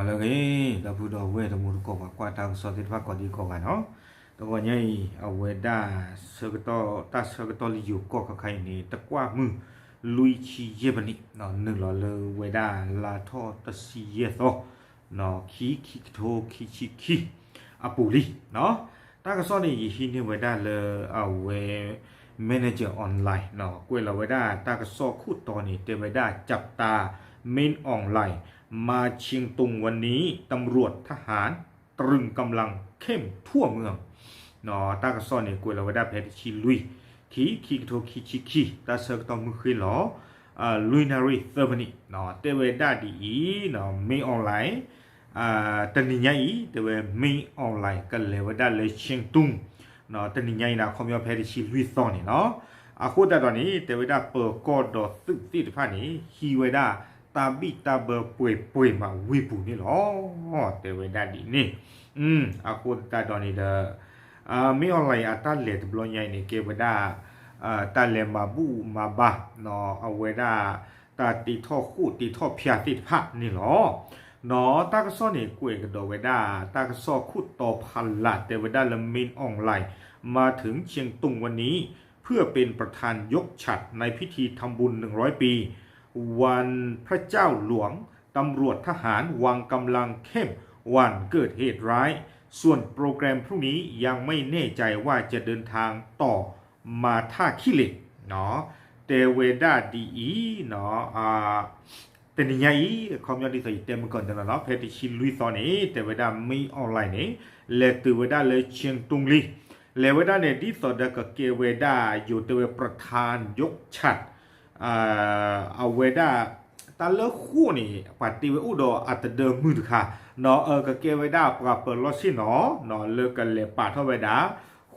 လၢအဂ့ၤ ဒီပုၢ်ဒီဝဲၢ်တံၤသကိး ပှၤကွၢ်တၢ်ကစီၣ်သ့ၣ်တဖၣ်ကိးဒံကိးဂၤနီၤ, တဂီၤညါအံၤ အဝဲဒၣ်ဆၢကတီၢ် တၢ်ဆၢကတီၢ်လၢယိၤကီၢ်ခါခါအံၤန့ၣ် တကွၢ်မုၢ်လွံၢ်ဆံယဲၢ်မံးနံး နုာ်လီၤလၢဝဲဒၣ်လါထီၣ်တဆံယဲၢ်သီ ခံ ခံကထိခံဆံခံ အပူၤလံ. တၢ်ကစီၣ်န့ၣ် ယဟံးန့ၢ်ဝဲဒၣ်လၢအဝဲ Manager Online ကွဲးလီၤဝဲဒၣ်တၢ်ကစီၣ်ခိၣ်တီန့ၣ် တဲဝဲဒၣ် จับตา Min Aung Hlaing มาเชียงตุงวันนี้ ตำรวจทหารตรึงกำลังเข้มทั่วเมือง တၢ်ကစီၣ်န့ၣ် ကွဲးလီၤဝဲဒၣ်ဖဲတဆံလွံၢ် ခံ ခံကထိခံဆံခံ တၢ်ဆၢကတီၢ်မုၢ်ဃ့လီၤ လွံၢ်နၣ်ရံၣ်သၢမံးနံး တဲဝဲဒၣ်ဒ်အံၤ Min Aung Hlaing တနံၤညါအံၤ တဲဝဲ Min Aung Hlaing ကလဲၤဝဲဒၣ်လၢ Cheng Tung တနံၤညါအံၤန့ၣ် အခီပညီဖဲတဆံလွံၢ်သီန့ၣ်လီၤ. အဃိသတးဒီးန့ၣ် တဲဝဲဒၣ်ပၢၤကီၢ်ဒီးသုးသ့ၣ်တဖၣ်န့ၣ် ဟံးဝဲဒၣ်တၢ်ဘံၣ်တၢ်ဘၢပှဲၤပှဲၤမးဝ့ၢ်ပူၤန့ၣ်လီၤ. တဲဝဲဒၣ်ဒ်န့ၣ် အဃိသတးဒီးန့ၣ်ဒီး Min Aung Hlaing အတၢ်လဲၤတဘျီညါအံၤန့ၣ် ကဲဝဲဒၣ် တၢ်လဲၤမၤဘူၣ်မၤဘါ အဝဲဒၣ် တၢ်တ့ထီၣ်ဃိၣ်တ့ထီၣ်ဖၠါသ့ၣ်တဖၣ်န့ၣ်လီၤ. တၢ်ကစီၣ်န့ၣ် ကွဲးကဒီးဝဲဒၣ် တၢ်ကစီၣ်ခိၣ်တီဖးလး တဲဝဲဒၣ်လၢ Min Aung Hlaing มาถึงเชียงตุงวันนี้ เพื่อเป็นประธานยกฉัตรในพิธีทำบุญหนึ่งร้อยปี วันพระเจ้าหลวง ตำรวจทหารวางกำลังเข้ม วันเกิดเหตุร้าย ส่วนโปรแกรมพรุ่งนี้ยังไม่แน่ใจว่าจะเดินทางต่อมาท่าขี้เหล็ก တဲဝဲဒၣ်ဒ်အံၤ တနံၤညါအံၤ အခီပညီဒ်သိးယတဲမုၢ်ကီၢ်န့ၣ်လီၤနီၤ ဖဲတဆံလွံၢ်သီန့ၣ် တဲဝဲဒၣ် Min Aung Hlaing န့ၣ် လဲၤတုၤဝဲဒၣ်လၢ Cheng Tung လံ လဲၤဝဲဒၣ်န့ၣ် ဒ်သိးဒီးကကဲဝဲဒၣ် ယိၤတဲဝဲ ประธานยกฉัตร အဝဲဒၣ် တၢ်လၢဃိၣ်န့ၣ် ပှၤတ့ဝဲအိၣ်ဒီးအသဒၢမုၢ်တခါ နီၤ အကကဲဝဲဒၣ်ပှၤပၢၤလီၢ်ဆ့ၣ်နီၤ နီၤ လၢကလဲၤပာ်ထီၣ်ဝဲဒၣ်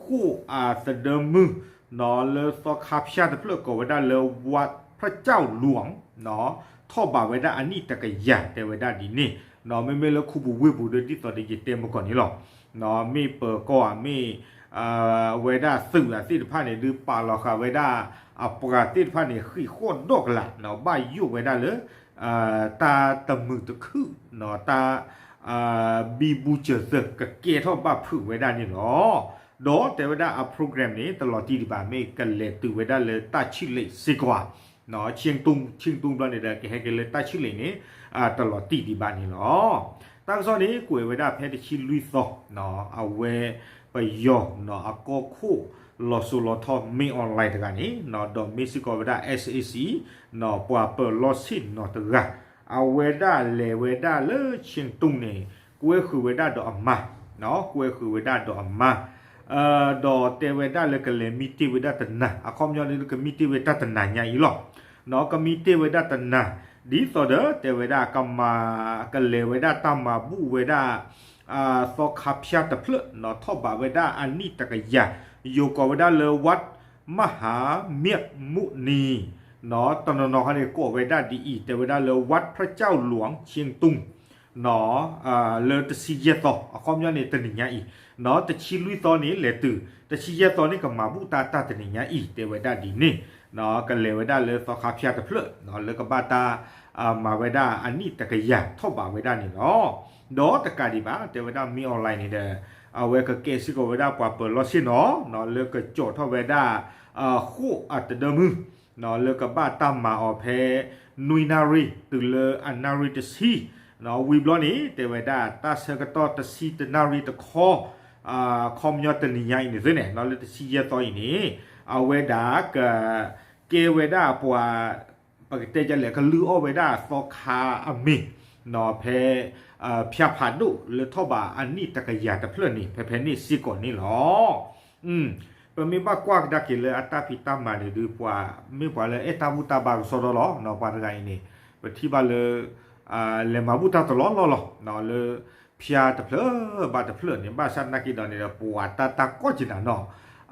ဃိၣ်အသဒၢမုၢ် နီၤ လၢသီခါဖၠါတဖျၢၣ်ကိးဝဲဒၣ်လၢ วัดพระเจ้าหลวง နီၤ ထီၣ်ဘးဝဲဒၣ်အနံၣ်တကယၤ တဲဝဲဒၣ်ဒ်န့ၣ် နီၤ မ့မ့ၢ်လၢခူပူၤဝ့ၢ်ပူၤဒီး ဒ်သိးဒီးယတဲမုၢ်ကီၢ်န့ၣ်လီၤ. နီၤ မ့ၢ်ပၢၤကီၢ်ဧါ မ့ၢ် ဝဲဒၣ်သုးအသ့ၣ်တဖၣ်န့ၣ် ဒုးပာ်လီၤဃာ်ဝဲဒၣ် အပှၤသ့ၣ်တဖၣ်န့ၣ် ဃံးဃီၣ်ဒီၣ်ကလာ် နီၤ ဘၣ်ယိၣ်ဝဲဒၣ်လၢ တၢ်တမုာ်တခုၣ် နီၤ တၢ် ဘံဘူစၢၤသၢ ကကဲထီၣ်ဘၣ်ဖုးဝဲဒၣ်န့ၣ်လီၤ. ဒီးတဲဝဲဒၣ်အ program န့ၣ် တလီၤတံၢ်ဒံးဘၣ် မ့ၢ်ကလဲၤတုၤဝဲဒၣ်လၢတၢ်ဆံၣ်လ့းစ့ၢ်ကီးဧါ နီၤ ဆ့ၣ်တူၢ် ဆ့ၣ်တူၢ်ဘျီန့ၣ်ဒီး ကဟဲက့ၤလၢတၢ်ဆံၣ်လ့းန့ၣ် တလီၤတံၢ်ဒံးဘၣ်န့ၣ်လီၤ. တၢ်ကစီၣ်န့ၣ် ကွဲးဝဲဒၣ်ဖဲတဆံလွံၢ်သီ နီၤ အဝဲ ပယီၤ နီၤ အကီၢ်ခိၣ် လီၤစိၤလီၤထီ Min Aung Hlaing တဂၤန့ၣ် နီၤ ဒီးမ့ၢ်စ့ၢ်ကီးဝဲဒၣ် SAC နီၤ ပှၤပၢၤလီၢ်ဆ့ၣ်နီၤတဂၤ အဝဲဒၣ်လဲၤဝဲဒၣ်လၢ ဆ့ၣ်တူၢ်န့ၣ် ကွဲဃုာ်ဝဲဒၣ်ဒီးအမါ နီၤ ကွဲဃုာ်ဝဲဒၣ်ဒီးအမါ ဒီးတဲဝဲဒၣ်လၢကလဲၤမံတ့ၢ်ဝဲဒၣ်တနၤ အခီပညီန့ၣ် ကမံတ့ၢ်ဝဲတၢ်တနၤညါအံၤလီၤ. နီၤ ကမံတ့ၢ်ဝဲဒၣ်တနၤ ဒ်သိးဒီး တဲဝဲဒၣ်ကမၤ ကလဲၤဝဲဒၣ်တၢ်မၤဘူၣ်ဝဲဒၣ် သီခါဖၠါတဖျၢၣ် နီၤ ထီၣ်ဘးဝဲဒၣ်အနံၣ်တကယၤ ယိၤကိးဝဲဒၣ်လၢ วัดมหาเมรุมุนี နီၤ တနီၤနီၤခါန့ၣ် ကိးဝဲဒၣ်ဒ်အံၤ တဲဝဲဒၣ်လၢ วัดพระเจ้าหลวงเชียงตุง နီၤ လၢတဆံယဲၢ်သီ အခီပညီန့ၣ် တနံၤညါအံၤ နီၤ တဆံလွံၢ်သီန့ၣ် လဲၤတုၤ တဆံယဲၢ်သီန့ၣ် ကမၤဘူၣ်တၢ်တၢ်တနံၤညါအံၤ တဲဝဲဒၣ်ဒ်န့ၣ် နီၤ ကလဲၤဝဲဒၣ်လၢသီခါဖၠါတဖျၢၣ် နီၤ လၢကဘၣ်တၢ် မၤဝဲဒၣ်အနံၣ်တကယၤထီၣ်ဘးဝဲဒၣ်န့ၣ်လီၤ. ဒီးတကးဒံးဘၣ် တဲဝဲဒၣ် Min Aung Hlaing န့ၣ်ဒီး အဝဲကကဲစ့ၢ်ကီးဝဲဒၣ်ပှၤပၢၤလီၢ်ဆ့ၣ်နီၤ နီၤ လၢကကၠီၣ်ထီၣ်ဝဲဒၣ် ဃိၣ်အသဒၢမုၢ် နီၤ လၢကဘၣ်တၢ်မၤအီၤဖဲ နွံနၣ်ရံၣ် တုၤလၢအနၣ်ရံၣ်တဆံ နီၤ ဝံၤဘျီန့ၣ် တဲဝဲဒၣ် တၢ်ဆၢကတီၢ်တဆံတနၣ်ရံၣ်တခီ ခီပညီတနံၤညါအံၤန့ၣ်သ့န့ၣ် နီၤ လၢတဆံယဲၢ်သီအံၤန့ၣ် အဝဲဒၣ်က ကဲဝဲဒၣ်ပှၤ ပကတဲဒ်လဲၣ် ကလုၢ်အီၣ်ဝဲဒၣ်သီခါအမ့ၤ နီၤ ဖဲ ဖၠါဖးဒိၣ် လၢထီၣ်ဘးအနံၣ်တကယၤတဖျၢၣ်န့ၣ် ဖဲဖဲန့ၣ်စ့ၢ်ကီးန့ၣ်လီၤ. ပမ့ၢ်ဘၣ်ကွၢ်ကဒါက့ၤလၢအတၢ်ဖံးတၢ်မၤန့ၣ်ဒုး ပှၤမ့ၢ်ပှၤလၢအဲၣ်တၢ်ဘူၣ်တၢ်ဘါကစီဒီလီၤ နီၤ ပှၤတဂၤအံၤန့ၣ် ပထံၣ်ဘၣ်လၢ လဲၤမၤဘူၣ်တၢ်တလီၢ်လီၢ်လီၤ နီၤ လၢဖၠါတဖျၢၣ်ဘၣ်တဖျၢၣ်န့ၣ် ဘၣ်ဆၣ်သနာ်က့ဒီးန့ၣ်ဒီး ပှၤတၢ်တၢ်ကီၢ်က့ၤနၤနီၤ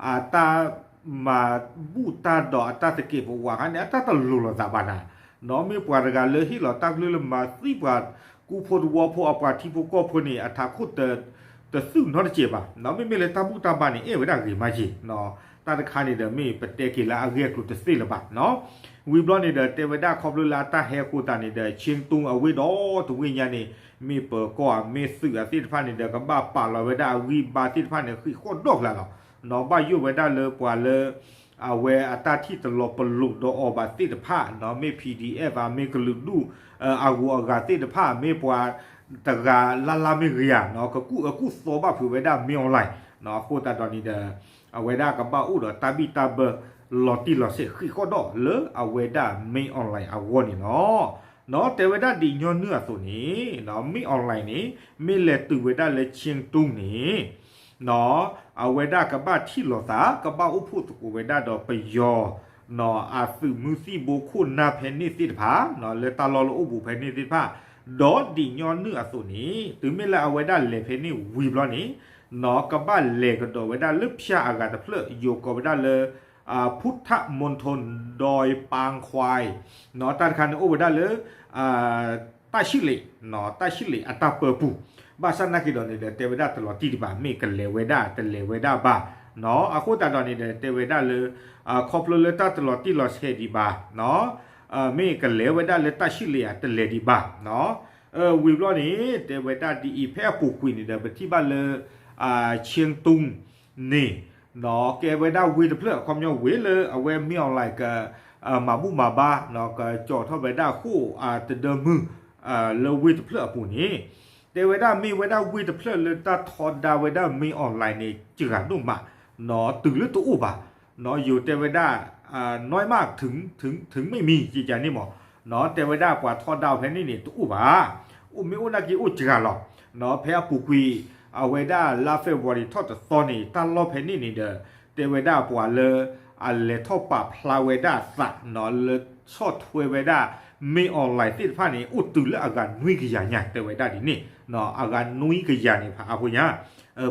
အတၢ်မၤဘူၣ်တၢ်ဒီးအတၢ်သကဲးပဝးခါန့ၣ် အတၢ်တလိၤလိာ်သးဘၣ်နၤ နီၤ မ့ၢ်ပှၤတဂၤလၢဟ့ၣ်လီၤတၢ်ကလုၢ်လၢမၤသံပှၤကူဖိတဝီဖိအပှၤထံဖိကီၢ်ဖိန့ၣ် အထးခိၣ်တ တသုၣ်နီတစဲးဘၣ် နီၤ မ့မ့ၢ်လၢတၢ်ဘူၣ်တၢ်ဘါန့ၣ် အဲၣ်ဝဲဒၣ်ဂ့ၤမးက့ၤ နီၤ တၢ်တခါန့ၣ်ဒီး မ့ၢ်ပတဲက့ၤလၢအဂ့ၢ်အကျိၤတသ့လၢၤဘၣ် နီၤ ဝံၤဘျီန့ၣ်ဒီး တဲဝဲဒၣ်ခီဖျိလၢအတၢ်ဟဲအဃိသတးန့ၣ်ဒီး ဆ့ၣ်တူၢ်အဝ့ၢ်ဒီတဝ့ၢ်ညါန့ၣ် မ့ၢ်ပၢၤကီၢ်ဧါ မ့ၢ်သုးဧါသ့ၣ်တဖၣ်န့ၣ်ဒီး ကဘၣ်ပာ်လီၤဝဲဒၣ်အဂံၢ်ဘါသ့ၣ်တဖၣ်န့ၣ် ဃံးဃီၣ်ဒီၣ်ကျါလီၤ. နီၢ် ဘၣ်ယိၣ်ဝဲဒၣ်လၢပှၤလၢ အဝဲအတၢ်ထံၣ်တလီၤပလိာ်ဒီးအီၤဘၣ်သ့ၣ်တဖၣ်နီၢ်, မ့ၢ် PDF ဧါ, မ့ၢ်ကလုာ်ဒူၣ် အဂုၤအဂၤသ့ၣ်တဖၣ်, မ့ၢ်ပှၤတဂၤလၢ်လၢ်မ့ၢ်ဂ့ၤဧါနီၢ်, ကကူၣ်အၢကူၣ်သီဘၣ်ဖုးဝဲဒၣ် မင်းအောင်လှိုင်နီၢ်. အဃိသတးဒီးန့ၣ်ဒီး အဝဲဒၣ်ကဘၣ်အိၣ်ဒီးတၢ်ဘံၣ်တၢ်ဘၢ လီၤတံၢ်လီၤဆဲးဃံးဃီၣ်ဒီၣ်လၢအဝဲဒၣ် မင်းအောင်လှိုင် အဂီၢ်န့ၣ်လီၤ. နီၢ် တဲဝဲဒၣ်ဒ်ညီနုၢ်အသိးန့ၣ်နီၢ်, မင်းအောင်လှိုင်န့ၣ် မ့ၢ်လဲၤတုၤဝဲဒၣ်လၢ Chengdu န့ၣ်နီၢ်, အဝဲဒၣ်ကဘၣ်ထံၣ်လိာ်သး ကဘၣ်အိၣ်ဖှိၣ်သကိးဝဲဒၣ်ဒီးပယီၤနီၢ် အသုးမုၢ်သံၣ်ဘိခိၣ်နၢ်ဖဲန့ၣ်သ့ၣ်တဖၣ်နီၢ်, လၢတၢ်လီၢ်လၢအိၣ်ဘူးဖဲန့ၣ်သ့ၣ်တဖၣ်, ဒီးဒ်ညီနုၢ်အသိးန့ၣ် တုၤမ့ၢ်လၢအဝဲဒၣ်လဲၤဖဲန့ၣ်ဝံၤဘျီန့ၣ်နီၢ်, ကဘၣ်လဲၤကဒီးဝဲဒၣ်လၢဖၠၣ်အဂၤတဖျၢၣ် ယိၤကိးဝဲဒၣ်လၢ พุทธมณฑลดอยปางควายနီၢ်, တၢ်တခါန့ၣ်အိၣ်ဝဲဒၣ်လၢ တၢ်ဆံၣ်လ့းနီၢ်, တၢ်ဆံၣ်လ့းအတၢ်ပၢပူၤ, ဘၣ်ဆၣ်နာ်က့ၤဒီးန့ၣ်ဒီး တဲဝဲဒၣ်တလီၤတံၢ်ဒံးဘၣ်, မ့ၢ်ကလဲၤဝဲဒၣ်တလဲၤဝဲဒၣ်ဘၣ်နီၢ်. အဃိသတးဒီးန့ၣ်ဒီး တဲဝဲဒၣ်လၢ ခီဖျိလၢတၢ်တလီၤတံၢ်လီၤဆဲးဒံးဘၣ်နီၢ်, မ့ၢ်ကလဲၤဝဲဒၣ်လၢတၢ်ဆံၣ်လ့းဧါ တလဲၤဒံးဘၣ်နီၢ်. ဝံၤဘျီန့ၣ် တဲဝဲဒၣ်ဒ်အံၤ ဖဲအပူၤကွံာ်န့ၣ်ဒီး ပထံၣ်ဘၣ်လၢ Chengdu န့ၣ်နီၢ်, ကဲဝဲဒၣ်ဝ့ၢ်တဖျၢၣ် အခီပညီဝ့ၢ်လၢအဝဲ မင်းအောင်လှိုင် က မၤဘူၣ်မၤဘါနီၢ်, ကကၠီၣ်ထီၣ်ဝဲဒၣ်ဃိၣ်အတဒၢမုၢ် လၢဝ့ၢ်တဖျၢၣ်အပူၤန့ၣ်, တဲဝဲဒၣ်မ့ၢ်ဝဲဒၣ်ဝ့ၢ်တဖျၢၣ်လၢတၢ်ထီဒါဝဲဒၣ် မင်းအောင်လှိုင် န့ၣ် စှၤဒိၣ်မးနီၢ်, တုၤလၢတအိၣ်ဘၣ်နီၢ်, ယိၤတဲဝဲဒၣ် น้อยมากถึง ถึง ถึงไม่มี ကကန့ၣ်မးနီၢ်, တဲဝဲဒၣ်ပှၤထီဒါအီၤဖဲန့ၣ်န့ၣ် တအိၣ်ဘၣ်, အိၣ်မ့ၢ်အိၣ်နာ်က့ၤအိၣ်စှၤလီၤနီၢ်. ဖဲအပူၤကွံာ် အဝဲဒၣ်လါ February ထီၣ်တသီန့ၣ် တၢ်လီၢ်ဖဲန့ၣ်န့ၣ်ဒီး တဲဝဲဒၣ်ပှၤလၢ အလဲၤထီၣ်ပာ်ဖျါဝဲဒၣ်အသးနီၢ် လၢဆီၣ်ထွဲဝဲဒၣ် မင်းအောင်လှိုင် သ့ၣ်တဖၣ်န့ၣ် အိၣ်တုၤလၢအဂၤနွံကယၤညါ တဲဝဲဒၣ်ဒ်န့ၣ်နီၢ်, အဂၤနွံကယၤန့ၣ်ဖးအါဖိညါ,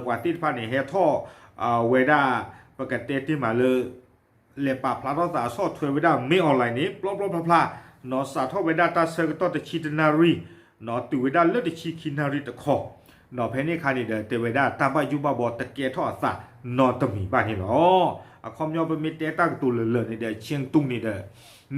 ပှၤသ့ၣ်တဖၣ်န့ၣ် ဟဲထီၣ်ဝဲဒၣ် ပကတဲတ့ၢ်မးလၢ လဲၤပာ်ဖျါထီၣ်သးဆီၣ်ထွဲဝဲဒၣ် မင်းအောင်လှိုင် န့ၣ် ပျီပျီဖျါဖျါနီၢ်, စးထီၣ်ဝဲဒၣ်တၢ်ဆၢကတီၢ်တဆံတနၣ်ရံၣ်နီၢ်, တုၤဝဲဒၣ်လၢတဆံခံနၣ်ရံၣ်တခီနီၢ်, ဖဲန့ၣ်အခါန့ၣ်ဒီး တဲဝဲဒၣ်တၢ်ဘၣ်ယိၣ်ဘၣ်ဘီတကဲထီၣ်အသးနီၢ်တမံၤဘၣ်န့ၣ်လီၤ. အခီပညီပမ့ၢ်တဲတၢ်ကတိၤလၢာ်လၢာ်န့ၣ်ဒီး Chengdu န့ၣ်ဒီး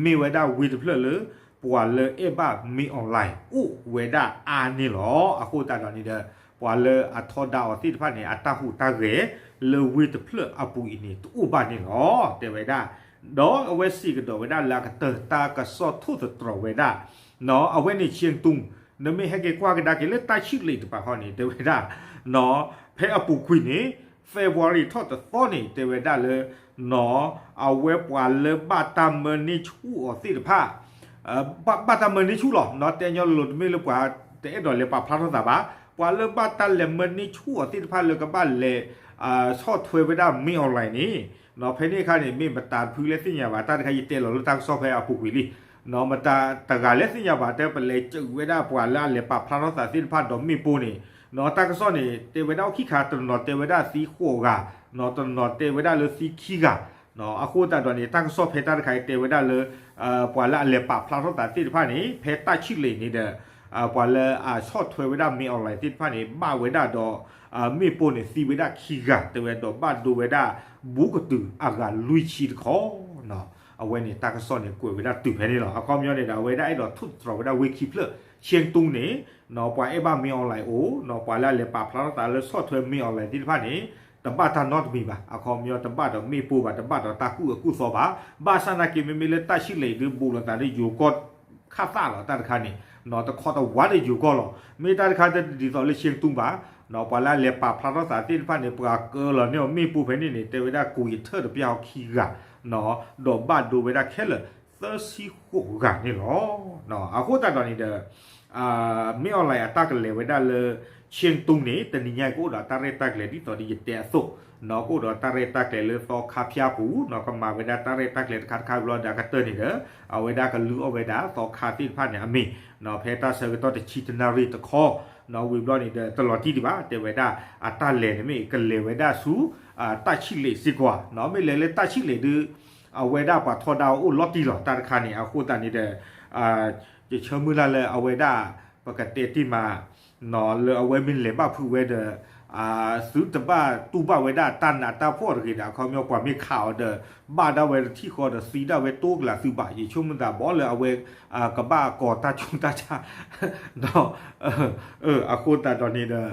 မ့ၢ်ဝဲဒၣ်ဝ့ၢ်တဖျၢၣ်လၢ ပှၤလၢအဲၣ်ဘၣ် မင်းအောင်လှိုင် အိၣ်ဝဲဒၣ်အါန့ၣ်လီၤ. အဃိသတးဒီးန့ၣ်ဒီး ပှၤလၢအထီဒါအီၤသ့ၣ်တဖၣ်န့ၣ် အတၢ်ဟူးတၢ်ဂဲၤလၢဝ့ၢ်တဖျၢၣ်အပူၤအံၤန့ၣ် တအိၣ်ဘၣ်န့ၣ်လီၤ တဲဝဲဒၣ်, ဒီးအဝဲစံးကဒီးဝဲဒၣ်လၢအကတၢၢ် တၢ်ကစီၣ်ထိၣ်သတြီၤဝဲဒၣ်နီၢ်, အဝဲန့ၣ် Chengdu နမ့ၢ်ဟဲက့ၤကွၢ်ကဒါက့ၤလၢတၢ်ဆံၣ်လ့းတပၤဃီန့ၣ် တဲဝဲဒၣ်နီၢ်, ဖဲအပူၤကွံာ်န့ၣ် February ထီၣ်တသီန့ၣ် တဲဝဲဒၣ်လၢနီၢ်, အဝဲပှၤလၢဘၣ်တၢ်မၢန့ၢ်ဆူၣ်အီၤသ့ၣ်တဖၣ် ဘၣ်တၢ်မၢန့ၢ်ဆူၣ်လီၤနီၢ်, တဲညီလိၤလိၤတမ့ၢ်လၢပှၤတအဲၣ်ဒိးလဲၤပာ်ဖျါထီၣ်သးဘၣ်, ပှၤလၢဘၣ်တၢ်လဲၤမၢန့ၢ်ဆူၣ်အီၤသ့ၣ်တဖၣ်လၢကဘၣ်လဲၤ ဆီၣ်ထွဲဝဲဒၣ် မင်းအောင်လှိုင် န့ၣ်နီၢ်, ဖဲန့ၣ်အခါန့ၣ် မ့ၢ်မတၤတဖုလဲၣ်သ့ၣ်ညါဘၣ်, တၢ်တခါယတဲလီၤလၢတၢ်ကစီၣ်ဖဲအပူၤကွံာ်လံနီၢ်, မတၤတဂၤလဲၣ်သ့ၣ်ညါဘၣ် တဲပလဲၤစၢၤဝဲဒၣ်ပှၤလၢအလဲၤပာ်ဖျါထီၣ်သးသ့ၣ်တဖၣ်ဒီးမ့ၣ်ပိၢ်န့ၣ်နီၢ်, တၢ်ကစီၣ်န့ၣ် တဲဝဲဒၣ်အိၣ်ခံခါ တနီၤတဲဝဲဒၣ်သံဃိးဂၤနီၢ်, တနီၤတဲဝဲဒၣ်လၢသံခံဂၤနီၢ်, အဃိသတးဒီးန့ၣ် တၢ်ကစီၣ်ဖဲတၢ်တခါအံၤတဲဝဲဒၣ်လၢ ပှၤလၢအလဲၤပာ်ဖျါထီၣ်သးသ့ၣ်တဖၣ်န့ၣ် ဖဲတၢ်ဆံၣ်လ့းန့ၣ်ဒီး ပှၤလၢအဆီၣ်ထွဲဝဲဒၣ် မင်းအောင်လှိုင် သ့ၣ်တဖၣ်န့ၣ် ဘၣ်ဝဲဒၣ်ဒီး မ့ၣ်ပိၢ်န့ၣ် သံဝဲဒၣ်ခံဂၤ တဲဝဲဒီးဘၣ်ဒိဝဲဒၣ် ဘူးကတုၤအဂၤလွံၢ်ဆံတခီနီၢ်, အဝဲန့ၣ်တၢ်ကစီၣ်န့ၣ်ကွဲးဝဲဒၣ်တုၤဖဲန့ၣ်လီၤ. အခီပညီန့ၣ်ဒီး အဝဲဒၣ်အဲၣ်ဒိးထိၣ်သတြီၤဝဲဒၣ်ဝ့ၢ်ခံဖျၢၣ် Chengdu န့ၣ်နီၢ်, ပှၤအဲၣ်ဘၣ် မင်းအောင်လှိုင် အိၣ်နီၢ်, ပှၤလၢအလဲၤပာ်ဖျါထီၣ်သးလၢဆီၣ်ထွဲ မင်းအောင်လှိုင် သ့ၣ်တဖၣ်န့ၣ် တဘၣ်တၢ်နီတမံၤဘၣ်, အခီပညီတဘၣ်ဒီးမ့ၣ်ပိၢ်ဘၣ်, တဘၣ်ဒီးတၢ်ကူၣ်အၢကူၣ်သီဘၣ်, ဘၣ်ဆၣ်နာ်က့ၤ မ့မ့ၢ်လၢတၢ်ဆံၣ်လ့းဒုးဘူးလိာ်သးဒီးယိၤကီၢ် ခၣ်သၣ်လီၤ တၢ်တခါန့ၣ်နီၢ်, တခီတဝးဒီးယိၤကီၢ်လီၤ. မ့ၢ်တၢ်တခါတဒ်သိးလၢ Chengdu ဘၣ်နီၢ်, ပှၤလၢအလဲၤပာ်ဖျါထီၣ်သးသ့ၣ်တဖၣ်န့ၣ် ပှၤကၢလီၤန့ၢ်အီၤမ့ၣ်ပိၢ်ဖဲန့ၣ်န့ၣ် တဲဝဲဒၣ်ကိးယထၢၣ်တပျၢ်အီၤခံဂၤနီၢ်, ဒီးဘၣ်ဒိဝဲဒၣ်ခဲလၢာ် သၢဆံဃိးဂၤန့ၣ်လီၤ. အဃိသတးဒီးန့ၣ်ဒီး မင်းအောင်လှိုင် အတၢ်ကလဲၤဝဲဒၣ်လၢ Chengdu န့ၣ် တနံၤညါအံၤကအိၣ်ဒီးတၢ်ရဲၣ်တၢ်ကျဲၤဒ်သိးဒီးယတဲအသိး နီၢ်, ကအိၣ်ဒီးတၢ်ရဲၣ်တၢ်ကျဲၤလၢသီခါဖၠါပူၤနီၢ်, ကမၤဝဲဒၣ်တၢ်ရဲၣ်တၢ်ကျဲၤတခါတခါဘျီဒီးအကတၢၢ်န့ၣ်ဒီး အဝဲဒၣ်ကလုၢ်အီၣ်ဝဲဒၣ်သီခါသ့ၣ်တဖၣ်န့ၣ်အမံၤနီၢ်, ဖဲတၢ်ဆၢကတီၢ်တဆံတနၣ်ရံၣ်တခီနီၢ်, ဝံၤဘျီန့ၣ်ဒီး တလီၤတံၢ်ဒံးဘၣ်, တဲဝဲဒၣ်အတၢ်လဲၤန့ၣ်မ့ၢ်ကလဲၤဝဲဒၣ်ဆူ တၢ်ဆံၣ်လ့းစ့ၢ်ကီးနီၢ်, မ့ၢ်လဲၤလၢတၢ်ဆံၣ်လ့းဒုး အဝဲဒၣ်ပှၤထီဒါအိၣ်လီၤတံၢ်လီၤ တၢ်တခါန့ၣ်, အဃိသတးန့ၣ်ဒီး ယဆၢမုၢ်လၢ်လၢအဝဲဒၣ် ပကတဲတ့ၢ်မးနီၢ်, လၢအဝဲမ့ၢ်လဲၤဘၣ်ဖုးဝဲဒီး သုတဘၣ်တူၢ်ဘၣ်ဝဲဒၣ်တၢ်နးတၢ်ဖှီၣ်တဂ့ၤဒီး အခီပညီပှၤမ့ၢ်ခးအီၤဒီး ဘၣ်ဒၣ်ဝဲတထံၣ်ဃီဒီးသံဒၣ်ဝဲတိၢ်ကလာ်သုဘၣ်. ယဆိကမိၣ်သးဘီလၢအဝဲ ကဘၣ်ကိးတၢ်ဆူးတၢ်ဆါ ဒီး အဃိသတးဒီးန့ၣ်ဒီး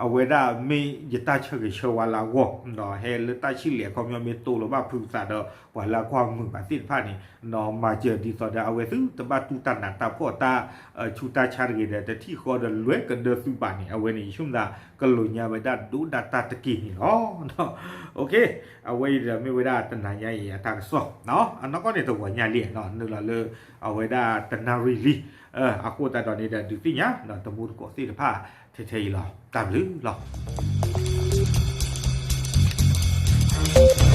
အဝဲဒၣ်မ့ၢ်ယတၢ်ဆၢဂ့ၤဆၢဝါလၢအဂီၢ် ဒီးဟဲလၢတၢ်ဆံၣ်လဲၤအခီပညီမ့ၢ်တိလိာ်ဘၣ်ဖုးသးဒီး ပှၤလၢအကွၢ်မုာ်ဘၣ်သ့ၣ်တဖၣ်န့ၣ် မၤစၢၤဒ်သိးဒီး အဝဲသုတဘၣ်တူၢ်တၢ်နးတၢ်ဖှီၣ်တၢ်ဆူးတၢ်ဆါတဂ့ၤဒီး တထံၣ်ဃီဒီးလွဲကဒၢသုဘၣ်န့ၣ် အဝဲန့ၣ်ယဆိကမိၣ်သး ကလိာ်ညါဝဲဒၣ်ဒိၣ်ဒၣ်တၢ်တက့ၢ်န့ၣ်လီၤ. အဝဲအံၤဒီးမ့ၢ်ဝဲဒၣ်တနၤညါအံၤအတၢ်ကစီၣ် အနီၢ်ကီၢ်န့ၣ်တဂီၤညါလံ နုာ်လီၤလၢ အဝဲဒၣ်တနၣ်ရံၣ်လံ အဃိသတးဒီးန့ၣ်ဒီး ဒုးသ့ၣ်ညါ တမူတကိးသ့ၣ်တဖၣ် ထဲထဲအံၤလီၤ. တၢ်ဘျုးလီၤ.